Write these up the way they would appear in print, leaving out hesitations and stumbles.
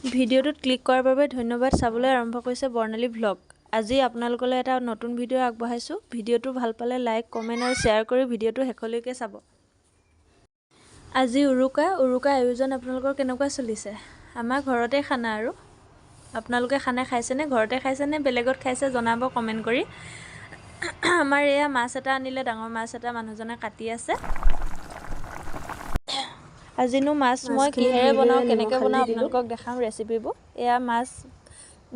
ভিডিঅ'টোত ক্লিক কৰাৰ বাবে ধন্যবাদ। চাবলৈ আৰম্ভ কৰিছে বৰ্ণালী ভ্লগ। আজি আপোনালোকলৈ এটা নতুন ভিডিঅ' আগবঢ়াইছোঁ। ভিডিঅ'টো ভাল পালে লাইক, কমেণ্ট আৰু শ্বেয়াৰ কৰি ভিডিঅ'টো শেষলৈকে চাব। আজি উৰুকা। উৰুকা আয়োজন আপোনালোকৰ কেনেকুৱা চলিছে? আমাৰ ঘৰতে খানা। আৰু আপোনালোকে খানা খাইছেনে? ঘৰতে খাইছেনে বেলেগত খাইছে, জনাব কমেণ্ট কৰি। আমাৰ এয়া মাছ এটা আনিলে, ডাঙৰ মাছ এটা, মানুহজনে কাটি আছে। আজিনো মাছ মই মাছখিনি কিহেৰে ধুই লৈ বনাওঁ, নিমখ কেনেকৈ হালধি বনাওঁ, দিলোঁ। আপোনালোকক দেখাম ৰেচিপিবোৰ। এয়া মাছ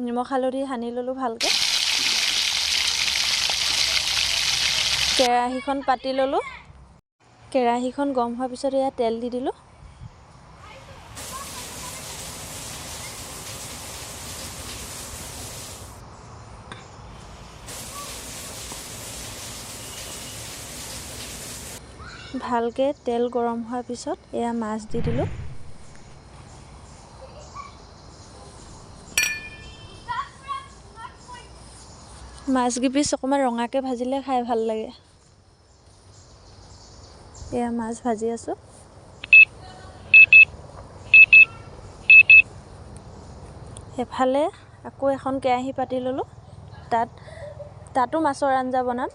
নিমখ হালধি সানি ল'লোঁ ভালকৈ। কেৰাহীখন পাতি ল'লোঁ। কেৰাহীখন গৰম হোৱাৰ পিছত এয়া তেল দি দিলোঁ। ভালকৈ তেল গৰম হোৱাৰ পিছত এয়া মাছ দি দিলোঁ। মাছ কেইপিচ অকণমান ৰঙাকৈ ভাজিলে খাই ভাল লাগে। এয়া মাছ ভাজি আছোঁ। এফালে আকৌ এখন কেৰাহী পাতি ল'লোঁ। তাতো মাছৰ আঞ্জা বনাম।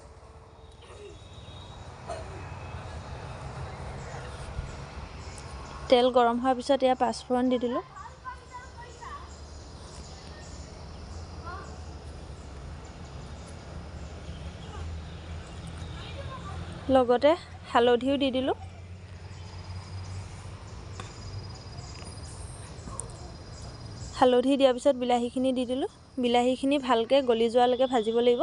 তেল গৰম হোৱাৰ পিছত এয়া পাঁচফোৰণ দি দিলোঁ। লগতে হালধিও দি দিলোঁ। হালধি দিয়াৰ পিছত বিলাহীখিনি দি দিলোঁ। বিলাহীখিনি ভালকৈ গলি যোৱালৈকে ভাজিব লাগিব।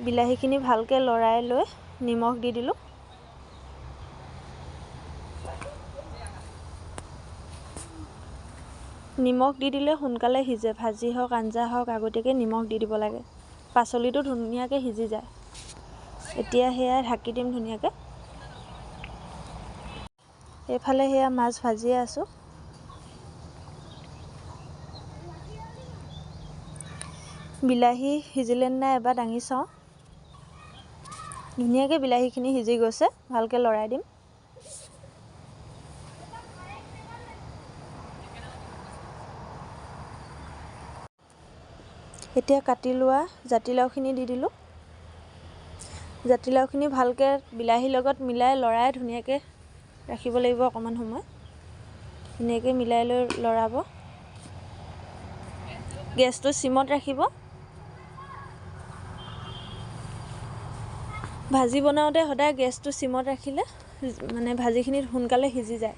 বিলাহীখিনি ভালকৈ লৰাই লৈ নিমখ দি দিলোঁ। নিমখ দি দিলে সোনকালে সিজে। ভাজি হওক, আঞ্জা হওক, আগতীয়াকৈ নিমখ দি দিব লাগে, পাচলিটো ধুনীয়াকৈ সিজি যায়। এতিয়া সেয়া ঢাকি দিম ধুনীয়াকৈ। এইফালে সেয়া মাছ ভাজিয়ে আছোঁ। বিলাহী সিজিলে নাই এবাৰ দাঙি চাওঁ। ধুনীয়াকৈ বিলাহীখিনি সিজি গৈছে, ভালকৈ লৰাই দিম। এতিয়া কাটি লোৱা জাতিলাওখিনি দি দিলোঁ। জাতিলাওখিনি ভালকৈ বিলাহীৰ লগত মিলাই লৰাই ধুনীয়াকৈ ৰাখিব লাগিব অকণমান সময়। ধুনীয়াকৈ মিলাই লৈ লৰাব। গেছটো চিমত ৰাখিব। ভাজি বনাওঁতে সদায় গেছটো চিমত ৰাখিলে মানে ভাজিখিনি সোনকালে সিজি যায়।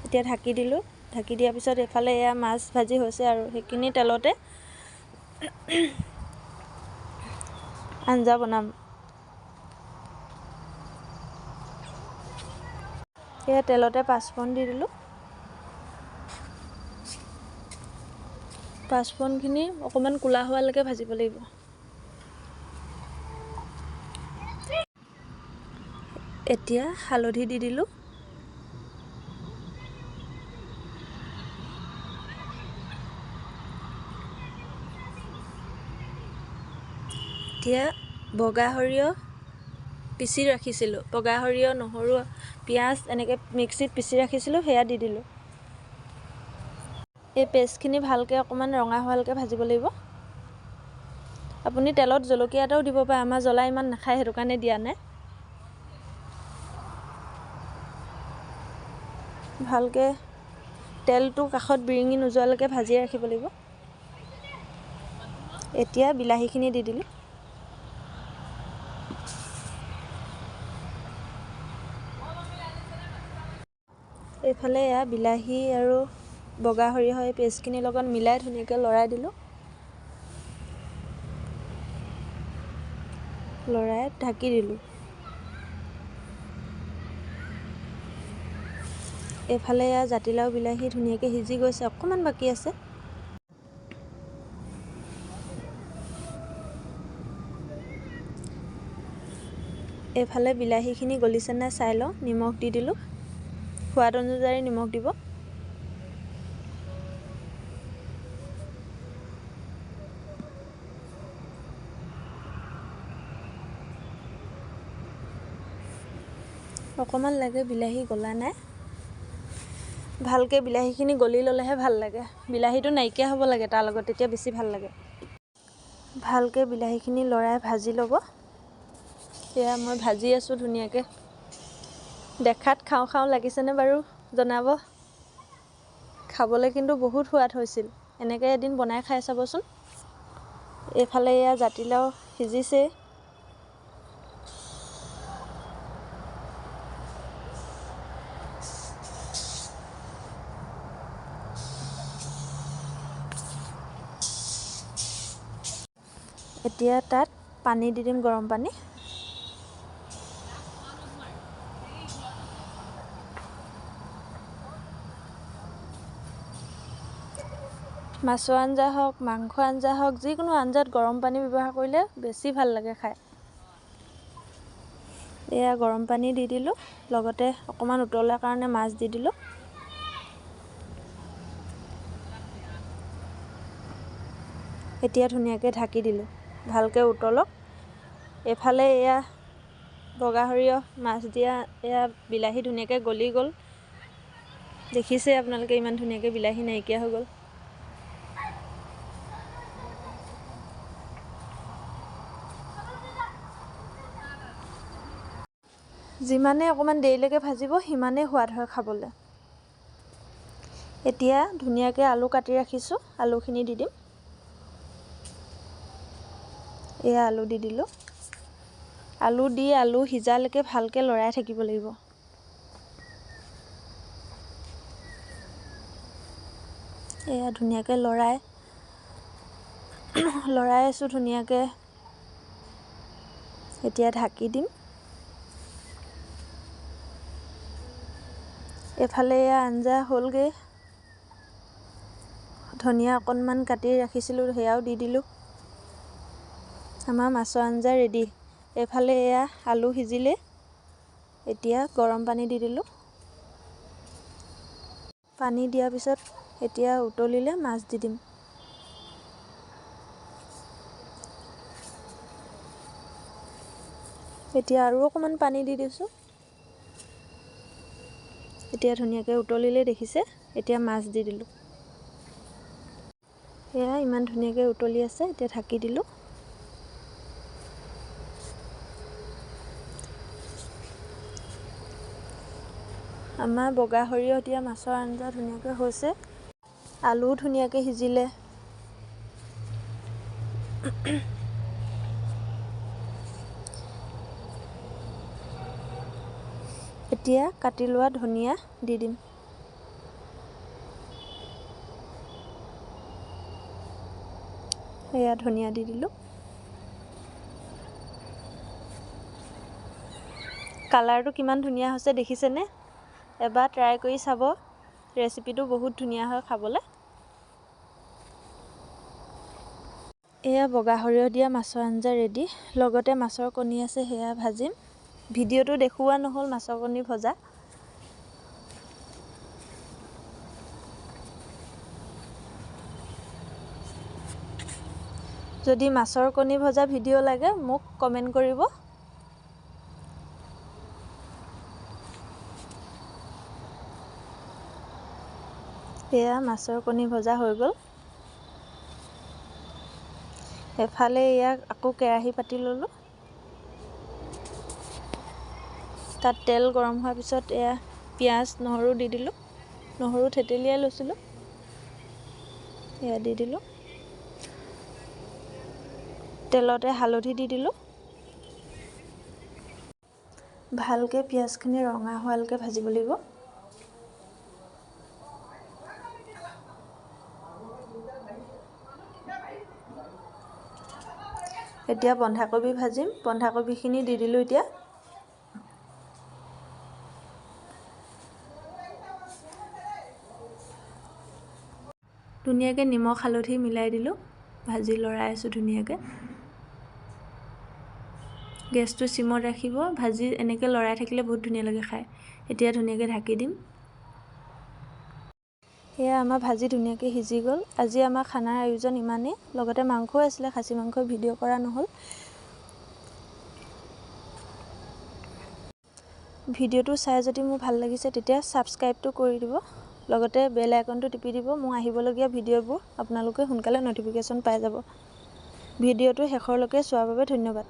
এতিয়া ঢাকি দিলোঁ। ঢাকি দিয়াৰ পিছত এইফালে এয়া মাছ ভাজি হৈছে আৰু সেইখিনি তেলতে আঞ্জা বনাম। এয়া তেলতে পাঁচফোৰণ দি দিলোঁ। পাঁচফোৰণখিনি অকণমান ক'লা হোৱালৈকে ভাজিব লাগিব। এতিয়া হালধি দি দিলোঁ। এতিয়া বগা সৰিয়হ পিচি ৰাখিছিলোঁ। বগা সৰিয়হ, নহৰু, পিঁয়াজ এনেকৈ মিক্সিত পিচি ৰাখিছিলোঁ, সেয়া দি দিলোঁ। এই পেষ্টখিনি ভালকৈ অকণমান ৰঙা হোৱালৈকে ভাজিব লাগিব। আপুনি তেলত জলকীয়া এটাও দিব পাৰে। আমাৰ জ্বলা ইমান নাখায়, সেইটো কাৰণে দিয়া নাই। ভালকৈ তেলটো কাষত বিৰিঙি নোযোৱালৈকে ভাজিয়ে ৰাখিব লাগিব। এতিয়া বিলাহীখিনি দি দিলোঁ। এইফালে এয়া বিলাহী আৰু বগা সৰিয়হ এই পেষ্টখিনিৰ লগত মিলাই ধুনীয়াকৈ লৰাই দিলোঁ। লৰাই ঢাকি দিলোঁ। এইফালে এয়া জাতিলাও বিলাহী ধুনীয়াকৈ সিজি গৈছে, অকণমান বাকী আছে। এইফালে বিলাহীখিনি গলিছে নাই চাই লওঁ। নিমখ দি দিলোঁ। সোৱাদ অনুযায়ী নিমখ দিব। অকণমান লাগে, বিলাহী গলা নাই। ভালকৈ বিলাহীখিনি গলি ল'লেহে ভাল লাগে। বিলাহীটো নাইকিয়া হ'ব লাগে তাৰ লগত, তেতিয়া বেছি ভাল লাগে। ভালকৈ বিলাহীখিনি লৰাই ভাজি ল'ব। এয়া মই ভাজি আছোঁ ধুনীয়াকৈ। দেখাত খাওঁ খাওঁ লাগিছেনে বাৰু জনাব। খাবলৈ কিন্তু বহুত সোৱাদ হৈছিল। এনেকৈ এদিন বনাই খাই চাবচোন। এইফালে এয়া জাতিলাও সিজিছে। এতিয়া তাত পানী দি দিম, গৰম পানী। মাছৰ আঞ্জা হওক, মাংস আঞ্জা হওক, যিকোনো আঞ্জাত গৰম পানী ব্যৱহাৰ কৰিলে বেছি ভাল লাগে খাই। এয়া গৰম পানী দি দিলোঁ, লগতে অকণমান উতলাৰ কাৰণে মাছ দি দিলোঁ। এতিয়া ধুনীয়াকৈ ঢাকি দিলোঁ, ভালকৈ উতলক। এইফালে এয়া বগা সৰিয়হ মাছ দিয়া এয়া বিলাহী ধুনীয়াকৈ গলি গ'ল। দেখিছে আপোনালোকে, ইমান ধুনীয়াকৈ বিলাহী নাইকিয়া হৈ গ'ল। যিমানে অকণমান দেৰিলৈকে ভাজিব সিমানেই সোৱাদ হয় খাবলৈ। এতিয়া ধুনীয়াকৈ আলু কাটি ৰাখিছোঁ, আলুখিনি দি দিম। এয়া আলু দি দিলোঁ। আলু দি আলু সিজালৈকে ভালকৈ লৰাই থাকিব লাগিব। এয়া ধুনীয়াকৈ লৰাই লৰাই আছোঁ ধুনীয়াকৈ। এতিয়া ঢাকি দিম। এইফালে এয়া আঞ্জা হ'লগৈ। ধনিয়া অকণমান কাটি ৰাখিছিলোঁ, সেয়াও দি দিলোঁ। আমাৰ মাছৰ আঞ্জা ৰেডি। এইফালে এয়া আলু সিজিলে। এতিয়া গৰম পানী দি দিলোঁ। পানী দিয়াৰ পিছত এতিয়া উতলিলে মাছ দি দিম। এতিয়া আৰু অকণমান পানী দি দিছোঁ। এতিয়া ধুনীয়াকৈ উতলিলে দেখিছে। এতিয়া মাছ দি দিলোঁ। এয়া ইমান ধুনীয়াকৈ উতলি আছে। এতিয়া ঢাকি দিলোঁ। আমাৰ বগা সৰিয়হ দিয়া মাছৰ আঞ্জা ধুনীয়াকৈ হৈছে। আলুও ধুনীয়াকৈ সিজিলে। এতিয়া কাটি লোৱা ধনিয়া দি দিম। এয়া ধনিয়া দি দিলোঁ। কালাৰটো কিমান ধুনীয়া হৈছে দেখিছেনে? এবাৰ ট্ৰাই কৰি চাব। ৰেচিপিটো বহুত ধুনীয়া হয় খাবলৈ। এয়া বগা সৰিয়হ দিয়া মাছৰ আঞ্জা ৰেডি। লগতে মাছৰ কণী আছে, সেয়া ভাজিম। ভিডিঅ'টো দেখুওৱা নহ'ল মাছৰ কণী ভজা। যদি মাছৰ কণী ভজা ভিডিঅ' লাগে মোক কমেণ্ট কৰিব। এয়া মাছৰ কণী ভজা হৈ গ'ল। এফালে এয়া আকৌ কেৰাহী পাতি ল'লোঁ। তাত তেল গৰম হোৱাৰ পিছত এয়া পিঁয়াজ নহৰু দি দিলোঁ। নহৰু থেতেলিয়াই লৈছিলোঁ, এয়া দি দিলোঁ। তেলতে হালধি দি দিলোঁ। ভালকৈ পিঁয়াজখিনি ৰঙা হোৱালৈকে ভাজিব লাগিব। এতিয়া বন্ধাকবি ভাজিম। বন্ধাকবিখিনি দি দিলোঁ। এতিয়া ধুনীয়াকৈ নিমখ হালধি মিলাই দিলোঁ। ভাজি লৰাই আছোঁ ধুনীয়াকৈ। গেছটো চিমত ৰাখিব। ভাজি এনেকৈ লৰাই থাকিলে বহুত ধুনীয়া লাগে খাই। এতিয়া ধুনীয়াকৈ ঢাকি দিম। সেয়া আমাৰ ভাজি ধুনীয়াকৈ সিজি গ'ল। আজি আমাৰ খানাৰ আয়োজন ইমানেই। লগতে মাংসও আছিলে, খাচী মাংস ভিডিঅ' কৰা নহ'ল। ভিডিঅ'টো চাই যদি মোৰ ভাল লাগিছে, তেতিয়া ছাবস্ক্ৰাইবটো কৰি দিব, লগতে বেল আইকনটো টিপি দিব। মোৰ আহিবলগীয়া ভিডিঅ'বোৰ আপোনালোকে সোনকালে ন'টিফিকেশ্যন পাই যাব। ভিডিঅ'টো শেষৰলৈকে চোৱাৰ বাবে ধন্যবাদ।